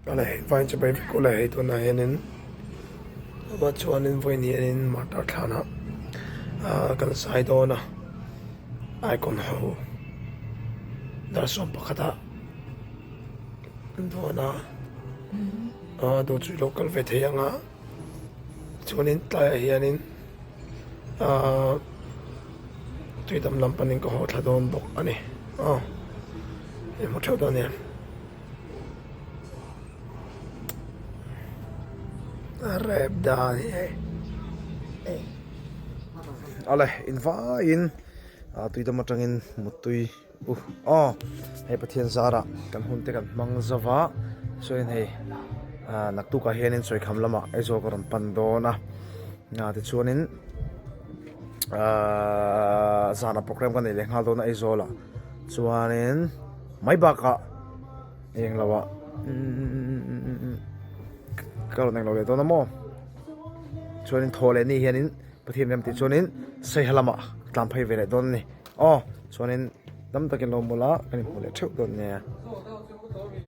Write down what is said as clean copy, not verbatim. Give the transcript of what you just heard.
Awle vawiin chu bai vek ula hei tunah hianin amah chuanin vawiin hianin martar thlanah ah kan sai dawn a icon ho dar sawm pakhatah an dawn a ah duh chu ilo kal ve thei ang a chuanin tlaiah hianin ah tuidam lam panin ka haw thla dawn bawk a ni aw i hmu theuh dawn nia. A rep dan hi hei Awle in vaiin tuidam atangin muttui u aw hei Pathian zarah kan hun te kan hmang zo va chuanin hei naktukah hianin sawikham lamah Aizawl ka rawn pan dawn a tichuanin ahh zana program ka nei leh nghal dawn a Aizawl ah chuanin mai bakah eng lo ah ka rawn englo leh dawn a maw chuanin thaw leh ni hianin Pathian rem tih chuanin saiha lamah tlan phei ve leh dawn a ni aw chuanin dam takin lo mawlh a kan inhmu leh theuh dawn nia.